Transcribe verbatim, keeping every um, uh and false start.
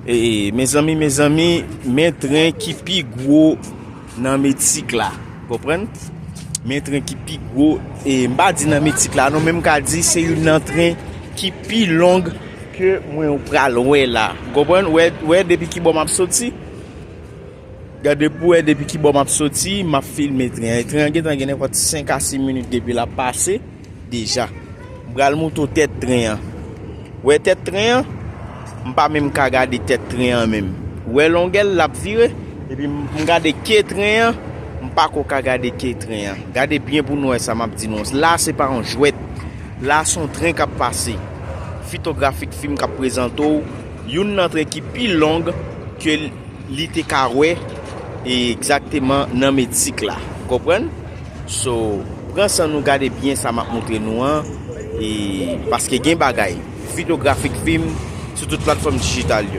E, mezanmi, mezanmi, men tren ki pi gwo nan Meksik la. Konprann? Men tren ki pi gwo, e, m pa di nan Meksik la, non, men m ka di se youn nan tren ki pi long ke mwen pral wè la. Konprann? Wè, wè depi ki bò m ap soti? Gade pou wè depi ki bò m ap soti, m ap filme tren an. E tren an gentan gen nenpòt senk a sis minit depi l ap pase deja. M pral montre w tèt tren an. Wè tèt tren an? M pa menm ka gade tèt tren an menm. Wè longè l, l ap vire, epi m, m gade ke tren an, m pa ko ka gade ke tren an. Gade byen pou nou wè sa m ap di nou. La se pa yon jwèt. La se yon tren k ap pase. Fitografik Film k ap prezante w youn nan tren ki pi long ke li te ka wè egzakteman nan Meksik la. Konprann? So, pran san nou gade byen sa m ap montre nou an, e, paske gen bagay. Fitografik Film sou tout platfòm dijital yo.